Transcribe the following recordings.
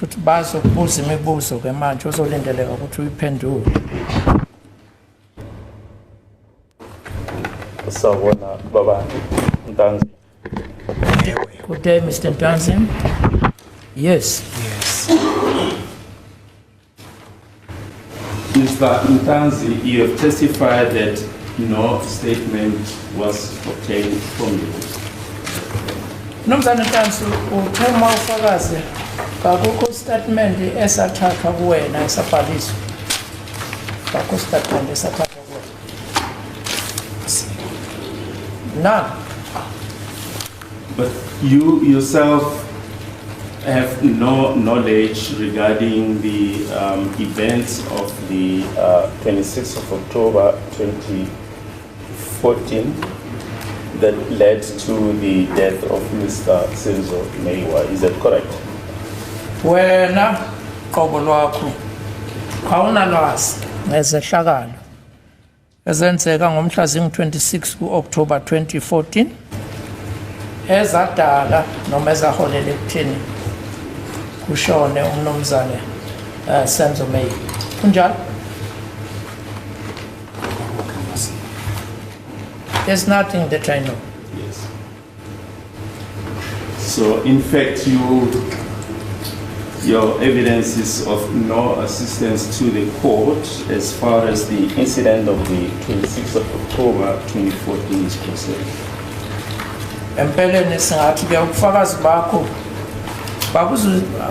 Futhi bazokubuza imibuzo ke manje ozolindeleka ukuthi uyiphendule. Sawubona baba Ntanzi. Good day, Mr. Ntanzi. Yes. Yes. Mr. Ntanzi, you have testified that no statement was obtained from you. Mnumzane Ntanzi, uthe uma ufakazi kakukho statement esathathwa kuwena esabhaliswa. Kakukho statement esathathwa kuwena. None. But you yourself have no knowledge regarding the events of the 26th of October 2014 that led to the death of Mr. Senzo Meyiwa. Is that correct? Wena qobo lwakho awunalwazi ngezehlakalo ezenzeka ngomhla zingu-26 ku-October 2014 ezadala noma ezaholela ekutheni kushone umnumzane Senzo Meyiwa. Kunjalo? There's nothing that I know. Yes. So, in fact, your evidence is of no assistance to the court as far as the incident of the 26th of October 2014 is concerned. Empeleni singathi ke ubufakazi bakho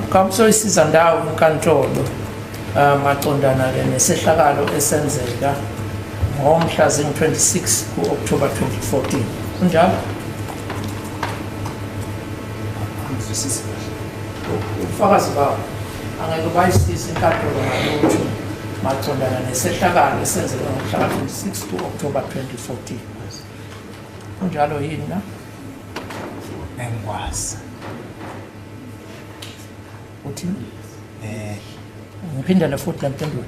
kabuzoyisiza ndawo inkantolo maqondana ke nesehlakalo esenzeka ngomhla zing-26 ku-October 2014. Kunjalo? Angizwisisi kahle. Ubufakazi bakho angeke bayisize inkantolo ngalutho maqondana nesehlakalo esenzeka ngomhla ka-26 ku-October 2014. Kunjalo yini na? Engikwazi. Uthini? Ngiphindele futhi le mpendulo.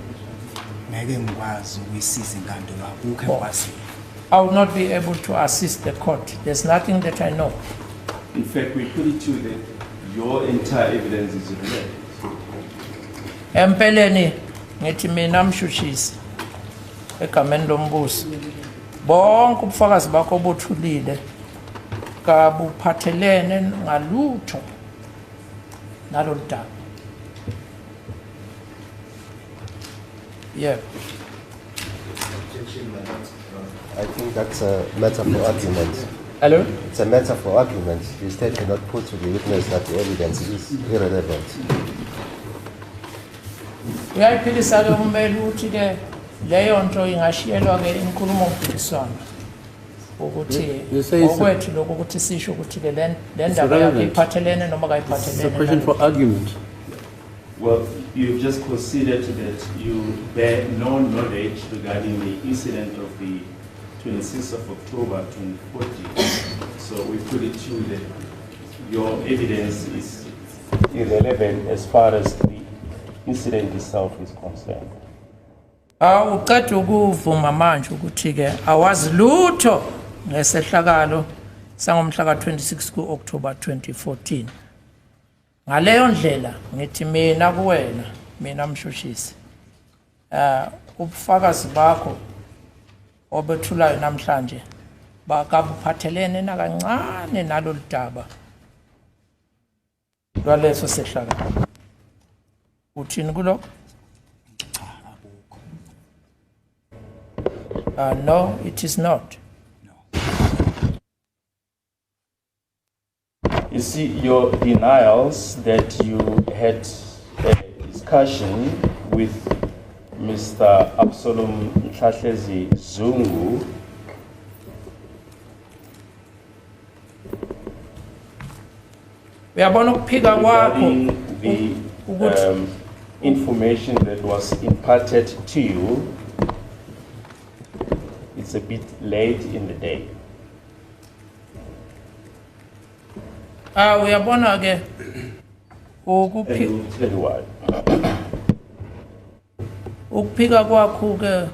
Ngeke ngikwazi ukuyisiza inkantolo, akukho engikwaziyo. I will not be able to assist the court. There's nothing that I know. In fact, we put it to you that your entire evidence is irrelevant. Empeleni ngithi mina mshushisi egameni lombuso bonke ubufakazi bakho obuthulile kabuphathelene ngalutho nalolu daba. Yebo. I think that's a matter for argument. Hello? It's a matter for argument. The state cannot put to the witness that the evidence is irrelevant. Uyayiphikisa ke ummeli uthi ke leyo nto ingashiyelwa ke inkulumo mpikiswano ukuthi You say it's a- okwethu lokho ukuthi sisho ukuthi ke le ndaba yakhe irrelevant. iphathelene noma It's a kayiphathelene question for argument. Well, you've just conceded that you bear no knowledge regarding the incident of the 26th of October 2014. So we put it to you that your evidence is irrelevant as far as the incident itself is concerned. Awuqeda ukuvuma manje ukuthi ke awazi lutho ngesehlakalo sangomhla ka-26 ku-October 2014. Ngaleyo ndlela ngithi mina kuwena mina mshushisi ubufakazi bakho obethulayo namhlanje bakabuphathelene nakancane nalolu daba lwaleso sehlakalo. Uthini kulokho? Cha, akukho. No, it is not. No. You see, your denials that you had a discussion with Mr. Absalom Mhlahlezi Zungu Uyabona ukuphika kwakho regarding the ukuthi information that was imparted to you, it's a bit late in the day. Ah, uyabona ke And we'll tell you why. Ukuphika kwakho ke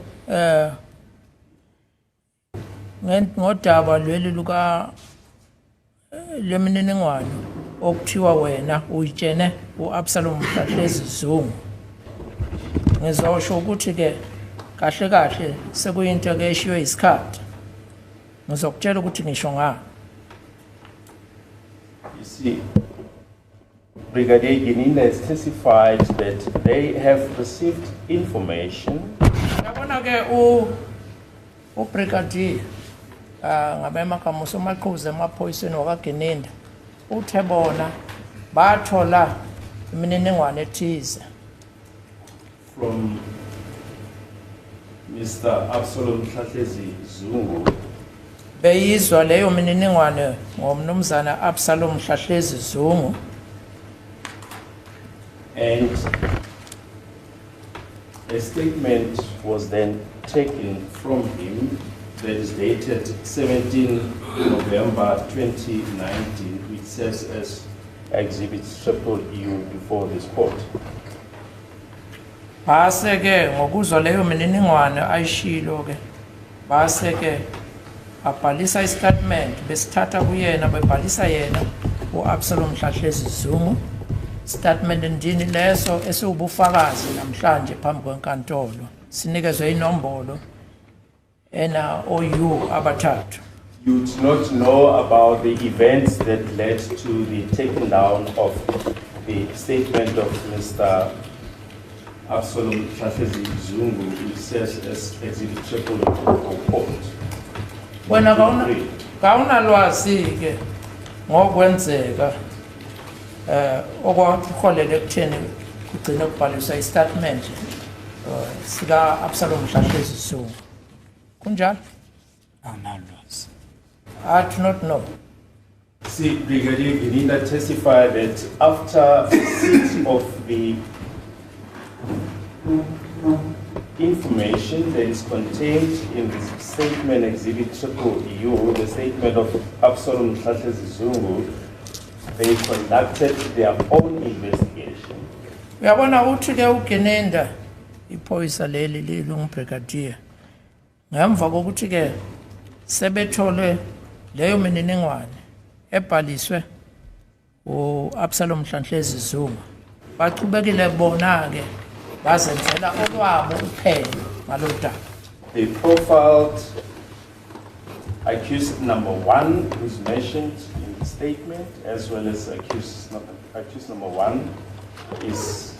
ngodaba lweli luka lemininingwane Okuthiwa wena uyitshene uAbsalom Mhlahlezi Zungu. Ngizosho ukuthi ke kahle kahle sekuyinto ke eshiywe isikhathi. Ngizokutshela ukuthi ngisho ngani. You see, Brigadier Gininda has testified that they have received information Yabona ke uBrigadier, ngabe amagama usomaqhuzu emaphoyiseni wakaGininda, uthe bona bathola imininingwane ethize from Mr. Absalom Mhlahlezi Zungu beyizwa leyo mininingwane ngomnumzana Absalom Mhlahlezi Zungu and a statement was then taken from him that is dated 17 November 2019, which serves as Exhibit Triple U before this court. Base ke ngokuzwa leyo mininingwane ayishilo ke base ke abhalisa istatement besithatha kuyena bebhalisa yena uAbsalom Mhlahlezi Zungu, statement ndini leso esiwubufakazi namhlanje phambi kwenkantolo sinikezwe inombolo ena OU abathathu. You do not know about the events that led to the taking down of the statement of Mr. Absalom Mhlahlezi Zungu, which serves as Exhibit Triple U for court. Wena kawunalwazi ke ngokwenzeka okwaholela ekutheni kugcine kubhaliswa istatement sika Absalom Mhlahlezi Zungu, kunjalo? Anginalwazi. I do not know. See, Brigadier Gininda testified that after receipt of the information that is contained in the statement Exhibit Triple U, the statement of Absalom Mhlahlezi Zungu, they conducted their own investigation. Uyabona uthi ke uGininda, iphoyisa leli lilungu-brigadier, ngemva kokuthi ke sebethole leyo mininingwane ebhaliswe uAbsalom Mhlanhlezi Zungu, bachubekile bona ke bazenzela olwabo uphenyo ngalolu daba. They profiled accused number one, who's mentioned in the statement, as well as accused number one is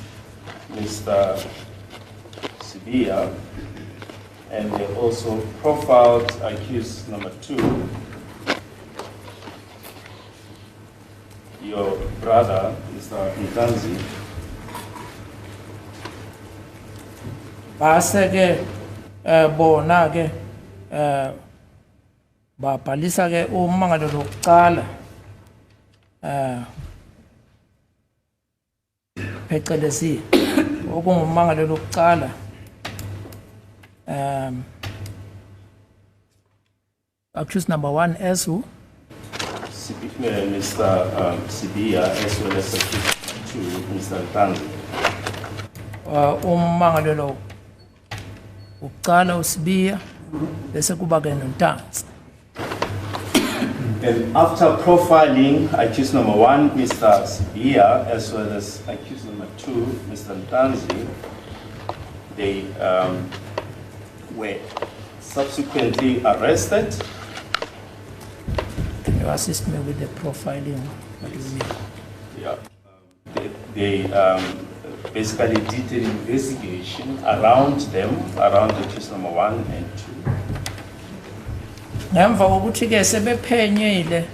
Mr. Sibiya, and they also profiled accused number two, your brother, Mr. Ntanzi. Base ke bona ke babhalisa ke ummangalelo wokuqala phecelezi okungummangalelo wokuqala accused number 1 as who? Mr. Sibiya, as well as accused number two, Mr. Ntanzi. Ummangalelo wokuqala uSibiya bese kuba ke noNtanzi. And after profiling accused number one, Mr. Sibiya, as well as accused number two, Mr. Ntanzi, they were subsequently arrested. Can you assist me with the profiling? What do you mean? Yeah. They basically did an investigation around them, around accused number one and two. Ngemva kokuthi ke sebephenyile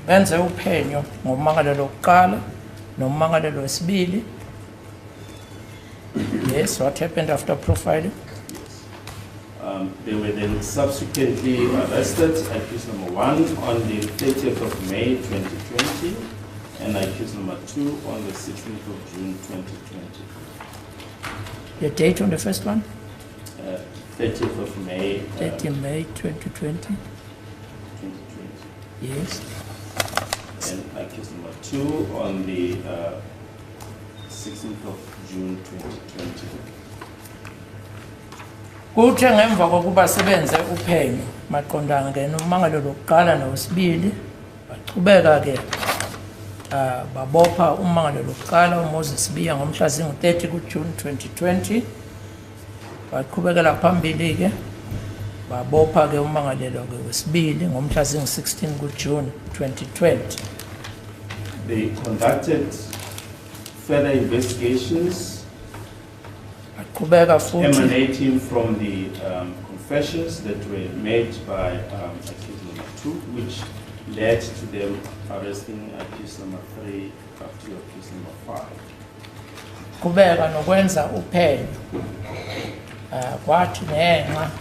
benze uphenyo ngommangalelo wokuqala nommangalelo wesibili. Yes, what happened after profiling? They were then subsequently arrested, accused number one on the 30th of May 2020 and accused number two on the 16th of June 2020. The date on the first one? 30th of May. 30 May 2020. 2020. Yes. And accused number two on the 16th of June 2020. Kuthe ngemva kokuba sebenze uphenyo maqondana ke nommangalelo wokuqala nowesibili bachubeka ke Babopha ummangalelwa wokuqala uMoses Sibiya ngomhla zingu-30 kuJune 2020. Baqhubekela phambili ke, babopha ke ummangalelwa ke wesibili ngomhla zingu-16 kuJune 2020. They conducted further investigations Baqhubeka futhi emanating from the confessions that were made by accused number 2, which led to them arresting accused number 3 up to accused number 5. Qhubeka nokwenza uphenyo, kwathi ngenxa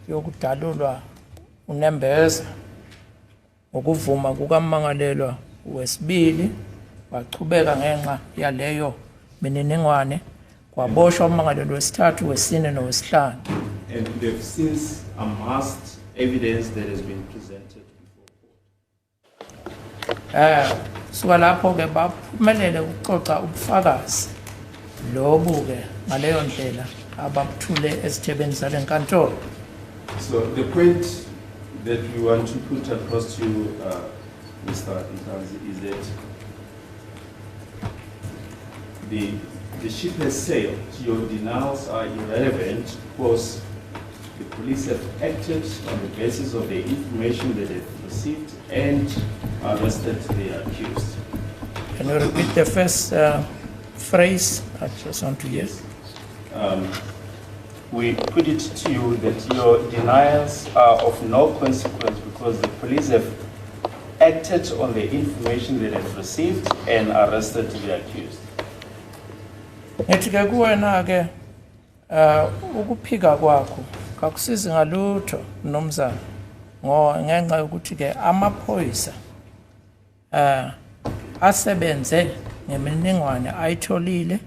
yokudalulwa unembeza ngokuvuma kukammangalelwa wesibili, bachubeka ngenxa yaleyo mininingwane, kwaboshwa ummangalelwa wesithathu, wesine nowesihlanu. And they've since amassed evidence that has been presented before court. Suka lapho ke baphumelele ukuxoxa ubufakazi lobu ke ngaleyo ndlela ababuthule ezithebeni zalenkantolo. So the point that we want to put across to you, Mr. Ntanzi, is that the ship has sailed. Your denials are irrelevant because the police have acted on the basis of the information that they've received and arrested the accused. Can you repeat the first phrase? I just want to hear. Yes. We put it to you that your denials are of no consequence because the police have acted on the information that they've received and arrested the accused. Ngithi ke kuwena ke, ukuphika kwakho kakusizi ngalutho, mnumzane, ngo ngenxa yokuthi ke amaphoyisa asebenze ngemininingwane ayitholile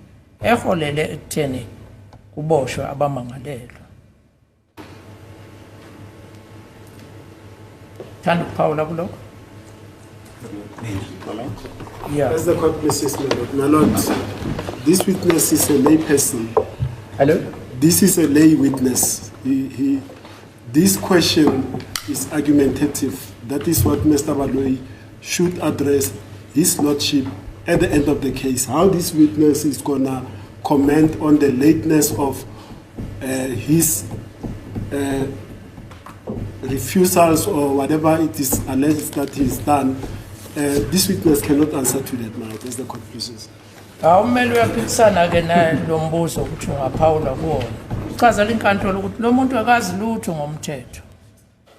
eholele ekutheni kuboshwe abamangalelwa. Thanda ukuphawula kulokho? Comment? Yeah. As the court pleases, my lord. My lord, this witness is a lay person. Hello? This is a lay witness. This question is argumentative. That is what Mr. Baloyi should address his lordship at the end of the case. How this witness is gonna comment on the lateness of his refusals or whatever it is alleged that he's done, this witness cannot answer to that, my lord, as the court pleases. Awumele uyaphikisana ke nalo mbuzo ukuthi ungaphawula kuwona. Uchazela inkantolo ukuthi lo muntu akazi lutho ngomthetho.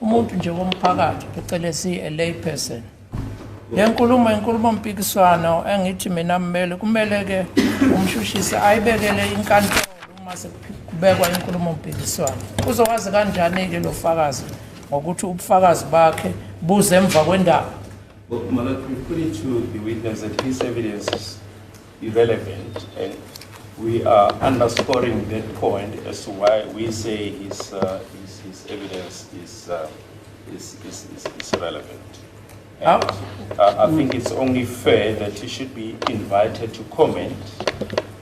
Umuntu nje womphakathi, phecelezi a lay person. Le nkulumo inkulumo mpikiswano engithi mina mmele kumele ke umshushisi ayibekele inkantolo uma sekubekwa inkulumo mpikiswano. Uzokwazi kanjani ke lo fakazi ngokuthi ubufakazi bakhe buze emva kwendaba? Well, my lord, we put it to the witness that his evidence is irrelevant, and we are underscoring that point as to why we say his evidence is irrelevant. And I think it's only fair that he should be invited to comment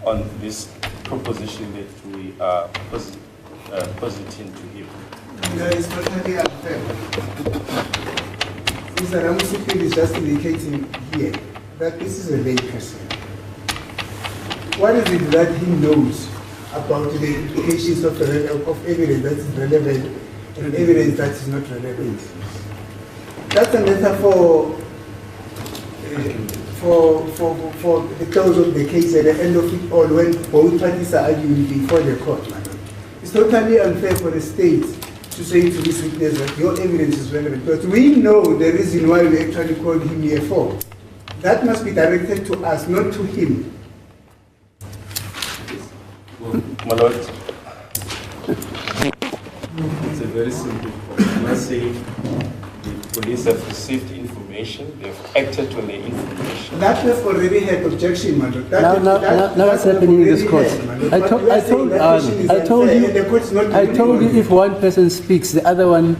on this proposition that we are positing to him. No, it's totally unfair. Mr. Ramosepele is just indicating here that this is a lay person. What is it that he knows about the implications of evidence that is relevant and evidence that is not relevant? That's a matter for the close of the case at the end of it all, when both parties are arguing before the court. It's totally unfair for the state to say to this witness that your evidence is relevant. But we know the reason why we actually called him here for. That must be directed to us, not to him. Well, my lord, it's a very simple point. I'm not saying the police have received information, they've acted on the information. That we've already had objection, my lord. That Now what's happening in this court? Had, my lord. But we are saying that question is I told unfair you, and the court's not I ruling told on you it. If one person speaks, the other one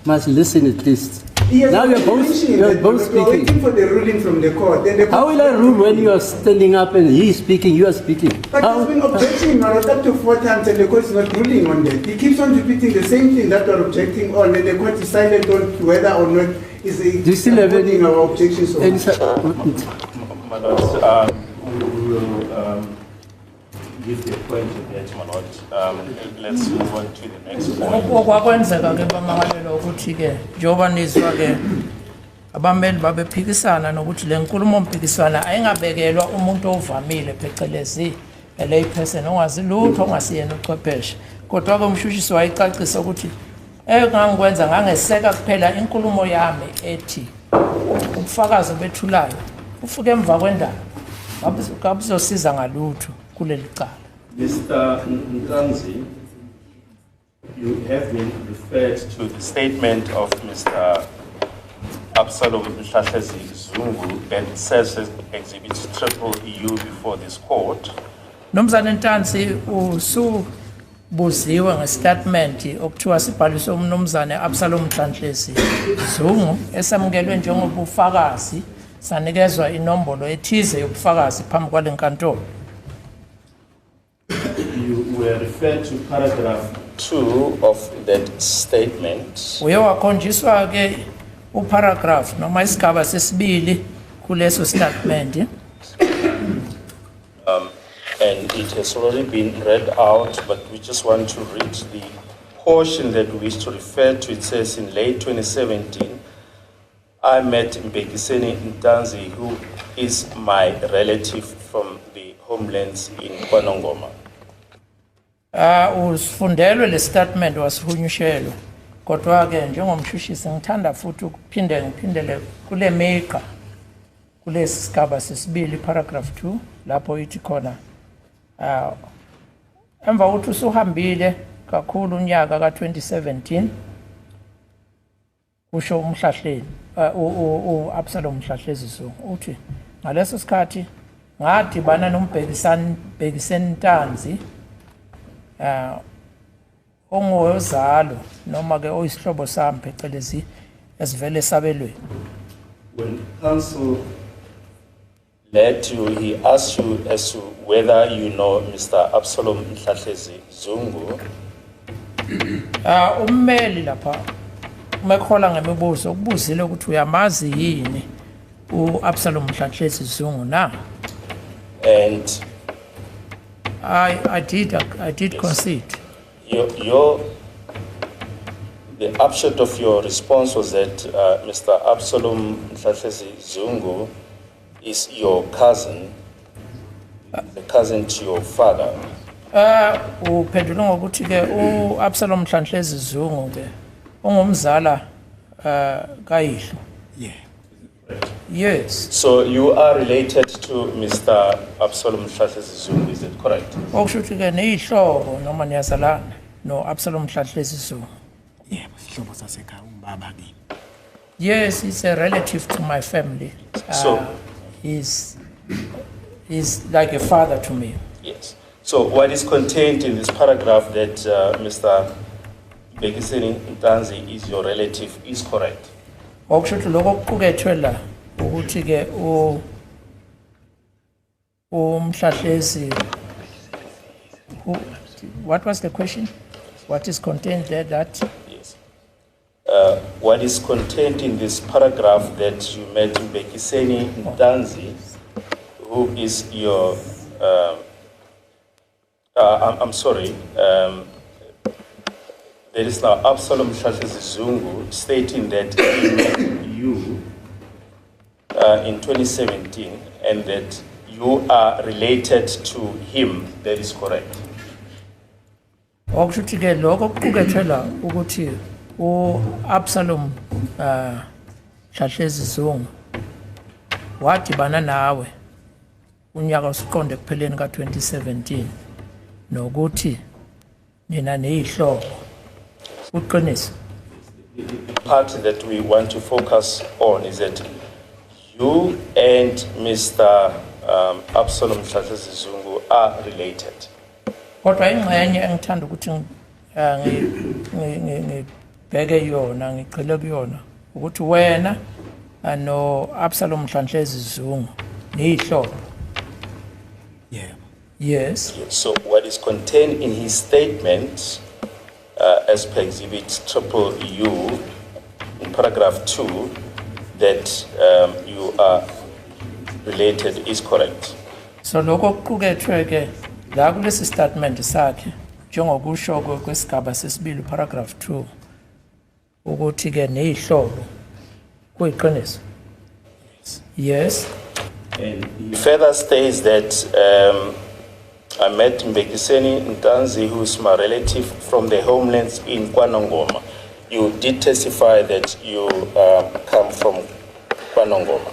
must listen at least. He has Now already mentioned you're that, both but we are speaking. waiting for the ruling from the court. Then the How court will I rule when you are standing up and he is speaking, you are speaking? But How- there's been objection, my lord, up to 4 times, and the court is not ruling on that. He keeps on repeating the same thing that we're objecting on, and the court is silent on whether or not Is Do you still have any- supporting our objections or Any, My lord, we will give the point to that, my lord. Let's move on to the next point. Okwakwenzeka ke bamangalelwa ukuthi ke njengoba nizwa ke abameli babephikisana nokuthi le nkulumo mpikiswana ayingabekelwa umuntu ovamile, phecelezi a lay person ongazi lutho, ongasiyena uchwepheshe, kodwa ke umshushisi wayicacisa ukuthi engangikwenza ngangeseka kuphela inkulumo yami ethi ubufakazi obethulayo ufike emva kwendaba kabuzosiza ngalutho kuleli cala. Mr. Ntanzi, you have been referred to the statement of Mr. Absalom Mhlahlezi Zungu that serves as Exhibit Triple U before this court. Mnumzane Ntanzi, usubuziwe ngestatement okuthiwa sibhaliswe umnumzane Absalom Nhlanhlezi Zungu esamukelwe njengobufakazi sanikezwa inombolo ethize yobufakazi phambi kwale nkantolo. You were referred to paragraph 2 of that statement. Uye wakhonjiswa ke uparagraph noma isigaba sesibili kuleso statement. And it has already been read out, but we just want to read the portion that we wish to refer to. It says, in late 2017, I met Mbhekiseni Ntanzi, who is my relative from the homelands in KwaNongoma. Ah, usifundelwe le statement wasihunyushelwa. Kodwa ke njengomshushisi ngithanda futhi ukuphinde ngiphindele kule migqa kulesi sigaba sesibili, paragraph 2, lapho ithi khona ah emva kokuthi usuhambile kakhulu unyaka ka2017, kusho umhlahleli uAbsalom Mhlahlezi Zungu, uthi ngaleso sikhathi ngadibana noMbhekisani Bhekiseni Ntanzi ongowozalo noma ke oyisihlobo sami phecelezi esivele esabelweni. When counsel led you, he asked you as to whether you know Mr. Absalom Mhlahlezi Zungu. Ah, ummeli lapha umekhola ngemibuzo ukubuzile ukuthi uyamazi yini uAbsalom Mhlahlezi Zungu na. And I did concede. The upshot of your response was that Mr. Absalom Mhlahlezi Zungu is your cousin, the cousin to your father. Ah, uphendule ngokuthi ke uAbsalom Mhlahlezi Zungu ke ungumzala kayihlo. Yeah. Yes. So you are related to Mr. Absalom Mhlahlezi Zungu, is it correct? Okusho ukuthi ke niyihlobo noma niyazalana no-Absalom Mhlahlezi Zungu. Yebo, isihlobo sasekhaya, ungubaba kimi. Yes, he's a relative to my family. He's like a father to me. Yes. So what is contained in this paragraph that Mr. Mbhekiseni Ntanzi is your relative is correct? Okusho ukuthi lokho okuqukethwe la ukuthi ke u umhlahlezi what was the question? What is contained there that Yes. What is contained in this paragraph that you met Mbhekiseni Ntanzi, who is your, I'm sorry, there is now Absalom Mhlahlezi Zungu stating that he met you in 2017 and that you are related to him. That is correct. Okusho ukuthi ke lokho okuqukethwe la ukuthi uAbsalom Mhlahlezi Zungu wadibana nawe unyaka usiqonde kupheleni ka2017 nokuthi nina niyihlobo, uqiniso. The part that we want to focus on is that you and Mr. Absalom Mhlahlezi Zungu are related. Kodwa ingxenye engithanda ukuthi ngibheke yona, ngigxile kuyona, ukuthi wena no Absalom Mhlahlezi Zungu niyihlobo. Yebo. Yes. So what is contained in his statement as per Exhibit Triple U in paragraph 2 that you are related is correct. So lokho okuqukethwe ke la kulesi statement sakhe njengokusho kwesigaba sesibili paragraph 2 ukuthi ke neyihlobo kuyiqiniso. Yes. And he further states that I met Mbekiseni Ntanzi, who is my relative from the homelands in KwaNongoma. You did testify that you come from KwaNongoma.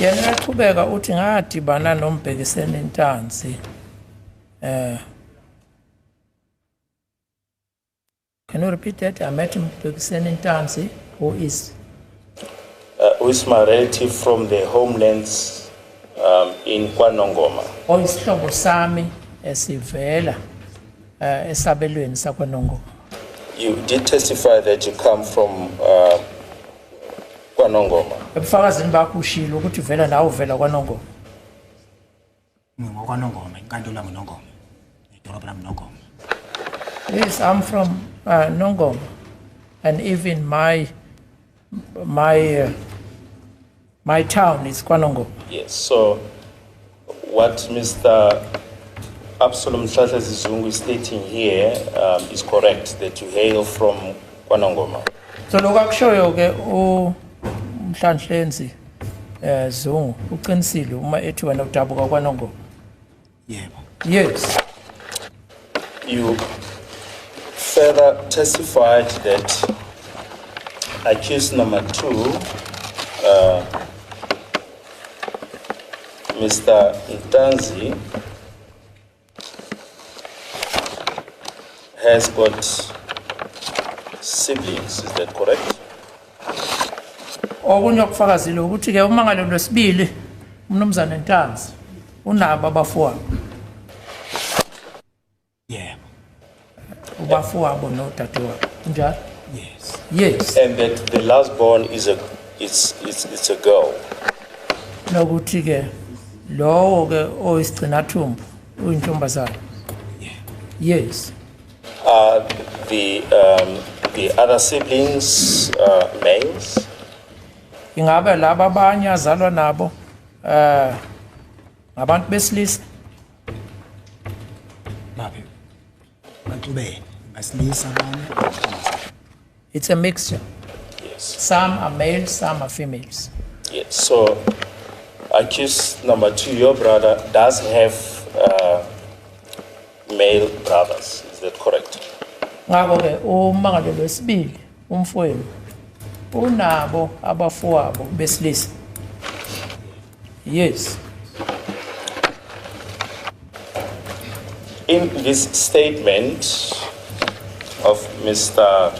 Yena uyaqhubeka uthi ngadibana noMbhekiseni Ntanzi. Can you repeat that? I met Mbhekiseni Ntanzi, who is Who is my relative from the homelands in KwaNongoma. Oyisihlobo sami esivela esabelweni sakwaNongoma. You did testify that you come from KwaNongoma. Ebufakazini bakho ushilo ukuthi uvela nawe uvela kwaNongoma. NgokwaNongoma, inkantolo yangoNongoma. Idolobha langoNongoma. Yes, I'm from Nongoma, and even my town is KwaNongoma. Yes, so what Mr. Absalom Mhlahla Zungu is stating here is correct, that you hail from KwaNongoma. So lokho akushoyo ke uMhlanhlenzi Zungu uqinisile uma ethi wena udabuka kwaNongoma. Yebo. Yes. You further testified that accused number 2, Mr. Ntanzi, has got siblings, is that correct? Okunye okufakazile ukuthi ke umangalelwa wesibili umnumzane Ntanzi unabo abafowabo. Yebo. Ubafowabo nodadewabo. Kunjalo? Yes. Yes. And that the last born is a girl. Nokuthi ke lowo ke oyisigcinathumbu uyintombazana. Yeah. Yes. Are the other siblings males? Ingabe laba abanye azalwa nabo ngabantu besilisa? Baphi? Baxubene, basilisa abanye. It's a mixture. Yes. Some are males, some are females. Yes. So accused number 2, your brother, does have male brothers. Is that correct? Ngakho ke umangalelwa wesibili umfowenu unabo abafowabo besilisa. Yes. In this statement of Mr.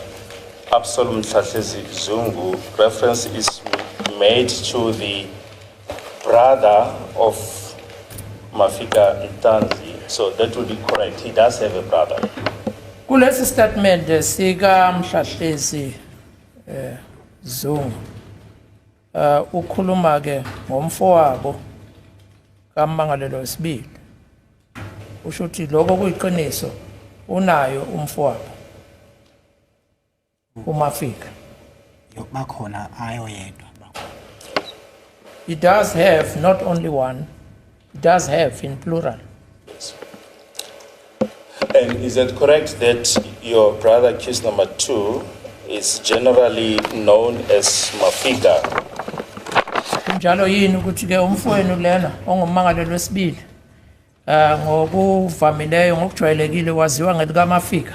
Absalom Mhlahla Zungu, reference is made to the brother of Mafika Ntanzi. So that would be correct. He does have a brother. Kulesi statement sika Mhlahlezi Zungu, ukhuluma ke ngomfowabo kamangalelwa wesibili. Usho ukuthi lokho kuyiqiniso, unayo umfowabo uMafika. Bakhona ayoyedwa. He does have not only one, he does have in plural. Yes. And is it correct that your brother, accused number 2, is generally known as Mafika? Kunjalo yini ukuthi ke umfowenu lena ongummangalelwa wesibili ngokuvamileyo ngokujwayelekile waziwa ngelikaMafika?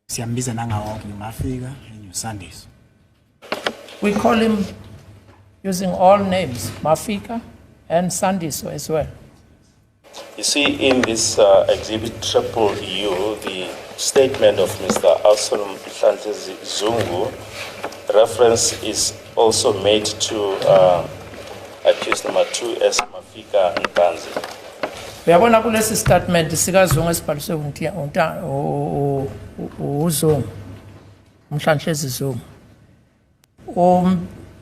Siyambiza nangawonke uMafika noSandiso. We call him using all names, Mafika and Sandiso as well. You see, in this exhibit triple U, the statement of Mr. Absalom Mhlahla Zungu, reference is also made to accused number 2 as Mafika Ntanzi. Uyabona kulesi statement sikaZungu esibhaliswe uZungu, uMhlanhlezi Zungu,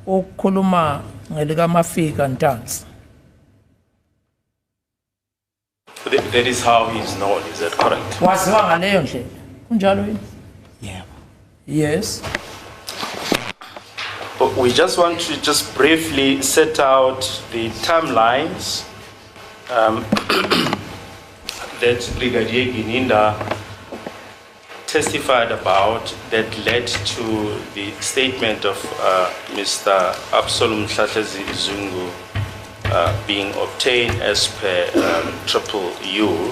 ukukhuluma ngelikaMafika Ntanzi. That is how he is known, is that correct? Waziwa ngaleyo ndlela. Kunjalo yini? Yebo. Yes. we just want to just briefly set out the timelines that Brigadier Gininda testified about that led to the statement of Mr. Absalom Mhlahlezi Zungu being obtained as per triple U.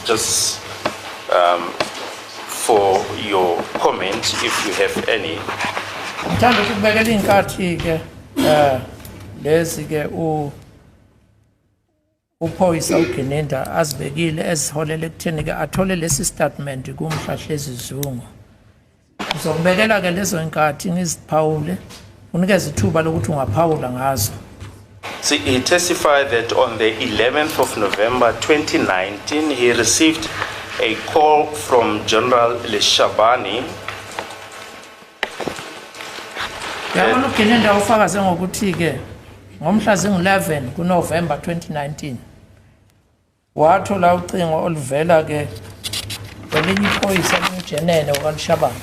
Just for your comment, if you have any. Ngithanda ukubekela iy'nkathi-ke lezi ke uphoyisa uGininda azibekile eziholela ekutheni ke athole lesi statement kuMhlahlezi Zungu. Ngizokubekela ke lezo nkathi ngiziphawule, unikeze ithuba lokuthi ungaphawula ngazo. See, he testified that on the 11th of November 2019, he received a call from General Leshabani. Yabona, uGininda ufakaze ngokuthi ke ngomhla zingu-11 kuNovember 2019 wathola ucingo oluvela ke kwelinye iphoyisa lingujenene wakaLeshabane.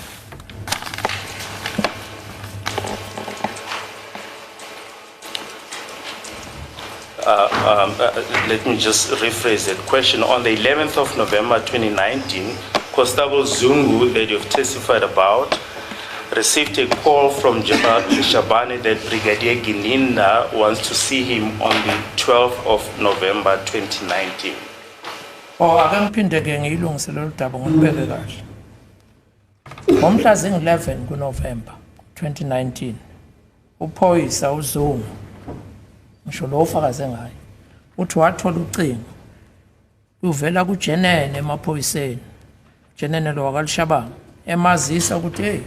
Let me just rephrase that question. On the 11th of November 2019, Constable Zungu, that you've testified about, received a call from General Shabani that Brigadier Gininda wants to see him on the 12th of November 2019. Oh, ake ngiphinde ke ngiyilungise lolu daba ngolubeke kahle. Ngomhla zingu-11 kuNovember 2019, uphoyisa uZungu, ngisho lo ufakaze ngayo, uthi wathola ucingo uvela kujenene emaphoyiseni, jenene lo wakaLeshabane, emazisa ukuthi hey,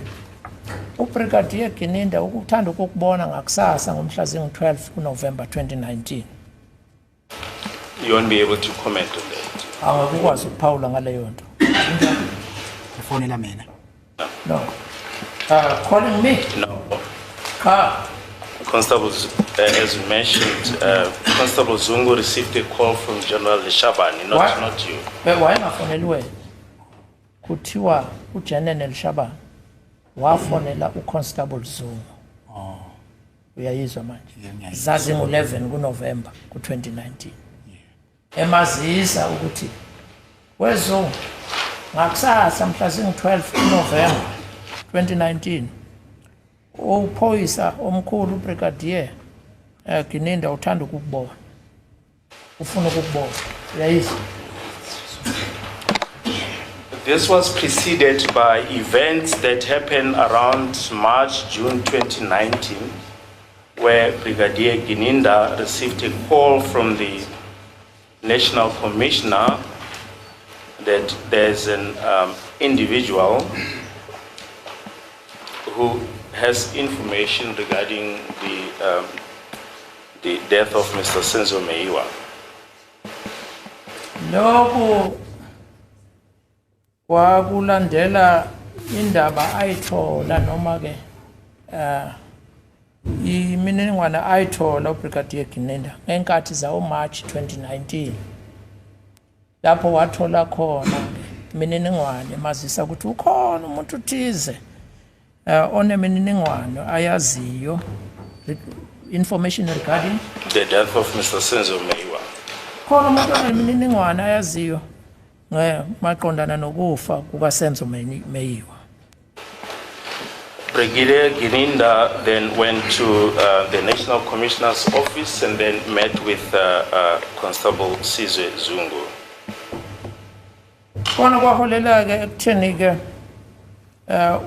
uBrigadier Gininda ukuthanda ukukubona ngakusasa ngomhla zingu-12 kuNovember 2019. You won't be able to comment on that. Angeke ukuphawula ngaleyo nto. Ufonela mina? No, calling me? No. Ah. Constable, as you mentioned, Constable Zungu received a call from General Leshabani, not, What? not you. Wayengafoneli wena, kuthiwa ujenene Leshabane wafonela uConstable Zungu. Uyayizwa manje? Yeah, ngiyayizwa. Zazingu-11 kuNovember ku-2019, emazisa ukuthi weZungu, ngakusasa mhla zingu-12 kuNovember 2019, uphoyisa omkhulu uBrigadier Gininda uthanda ukukubona, ufuna ukukubona. Uyayizwa? This was preceded by events that happened around March, June 2019, where Brigadier Gininda received a call from the National Commissioner that there's an individual who has information regarding the death of Mr. Senzo Meyiwa. Lokhu kwakulandela indaba ayithola noma ke imininingwane ayithola uBrigadier Gininda ngenkathi zawo March 2019, lapho wathola khona imininingwane emazisa ukuthi ukhona umuntu uthize onemininingwane ayaziyo, information regarding the death of Mr. Senzo Meyiwa. Khona umuntu onemininingwane ayaziyo maqondana nokufa kukaSenzo Meyiwa. Brigadier Gininda then went to the National Commissioner's office and then met with Constable Sizwe Zungu. Kona kwaholela ke ekutheni ke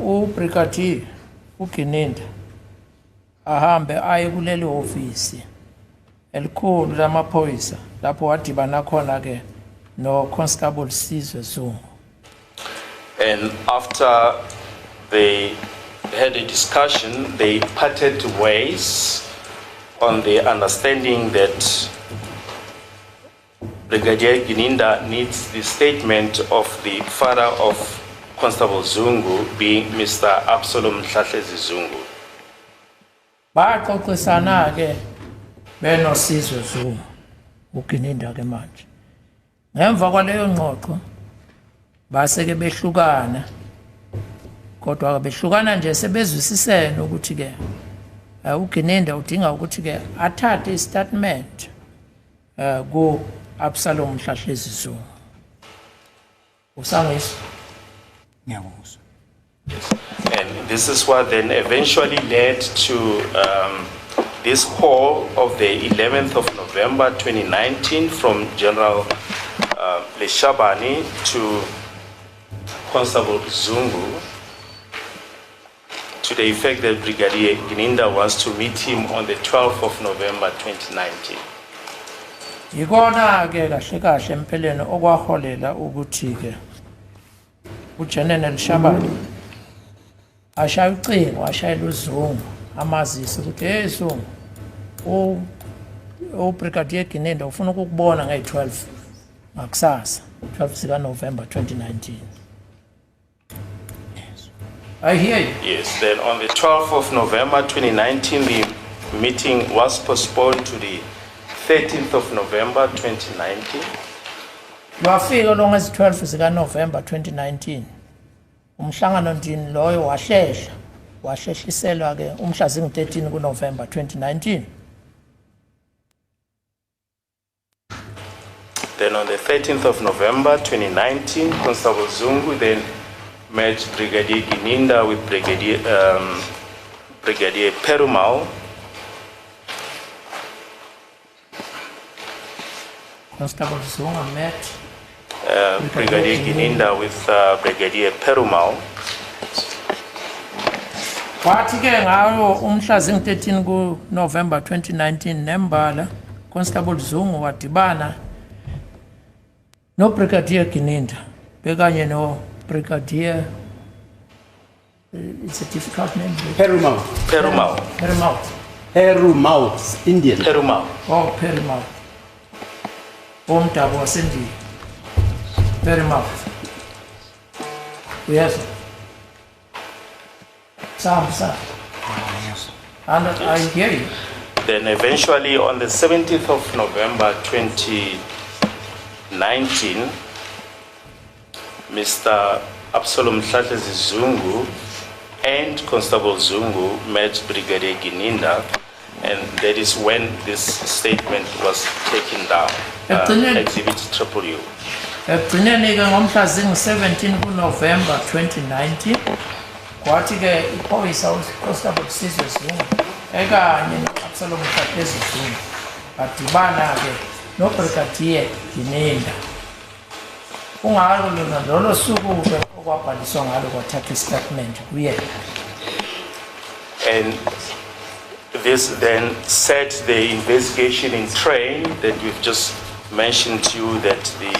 uBrigadier uGininda ahambe aye kuleli ofisi elikhulu lamaphoyisa, lapho wadibana khona ke no Constable Sizwe Zungu. And after they had a discussion, they parted ways on the understanding that Brigadier Gininda needs the statement of the father of Constable Zungu, being Mr. Absalom Mhlahlezi Zungu. Baxoxisana ke benoSizwe Zungu, uGininda ke manje. Ngemva kwaleyo ngxoxo base ke behlukana, kodwa behlukana nje sebezwisisene ukuthi ke uGininda udinga ukuthi ke athathe istatement ku Absalom Mhlahlezi Zungu. Usangizwa? Ngiyakuzwa. And this is what then eventually led to this call of the 11th of November 2019 from General Leshabane to Constable Zungu to the effect that Brigadier Gininda wants to meet him on the 12th of November 2019. Yikona ke kahle kahle empeleni okwaholela ukuthi ke uGeneral Shabani ashaya ucingo, ashayela uZungu, amazise ukuthi, "Hey Zungu, uBrigadier Gininda ufuna ukukubona nge-12 ngakusasa, 12 sika November 2019." I hear you. Yes, then on the 12th of November 2019, the meeting was postponed to the 13th of November 2019. Lwafika lo ngezi-12 zika-November 2019 umhlangano ndini loyo wahlehla, wahlehliselwa ke umhla zingu-13 kuNovember 2019. Then on the 13th of November 2019, Constable Zungu then met Brigadier Gininda with Brigadier Perumal. Constable Zungu met Brigadier Gininda with Brigadier Perumal. Kwathi ke ngayo umhla zingu-13 kuNovember 2019 nembala Constable Zungu wadibana no-Brigadier Gininda bekanye no-Brigadier, it's a difficult name. Perumal. Perumal. Perumal. Perumal, Indian. Perumal. Oh, Perumal. Omdabu waseNdiya. Perumal. Uyezwa? Sam, sam. And I hear you. Then eventually on the 17th of November 2019, Mr. Absalom Mhlahlezi Zungu and Constable Zungu met Brigadier Gininda, and that is when this statement was taken down. Exhibit Triple U. Ekugcineni ke ngomhla zingu-17 kuNovember 2019 kwathi ke iphoyisa uConstable Sizwe Zungu ekanye no-Absalom Mhlahlezi Zungu badibana ke noBrigadier Gininda. Kungalo lona lolo suku ke okwabhaliswa ngalo kwathathwa istatement kuyena. And this then set the investigation in train that we've just mentioned to you, that the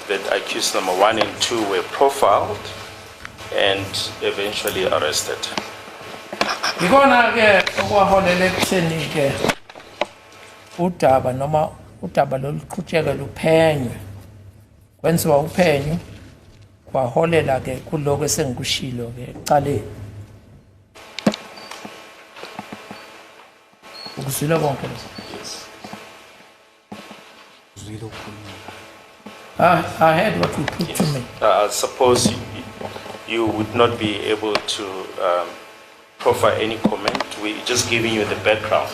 that accused number 1 and 2 were profiled and eventually arrested. Yikona ke okwaholela ekutheni ke udaba noma udaba loluqhutsheke luphenywe. Kwenziwa uphenyo kwaholela ke kuloko esengikushilo ke ekuqaleni. Ukuzwile konke lokho? Yes. Uzwile ukukhuluma. I heard what you put to me. I suppose you would not be able to proffer any comment. We're just giving you the background.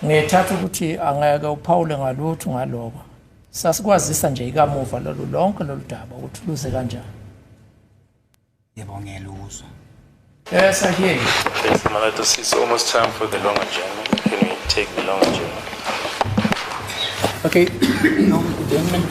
Ngiyethatha ukuthi angeke uphawule ngalutho ngaloko. Sasikwazisa nje ikamuva lolu lonke lolu daba ukuthi luze kanjani. Yebo, ngiyaluzwa. Yes, I hear you. Yes, M'Lord, it's almost time for the long adjournment. Can we take the long adjournment? Okay, long adjournment.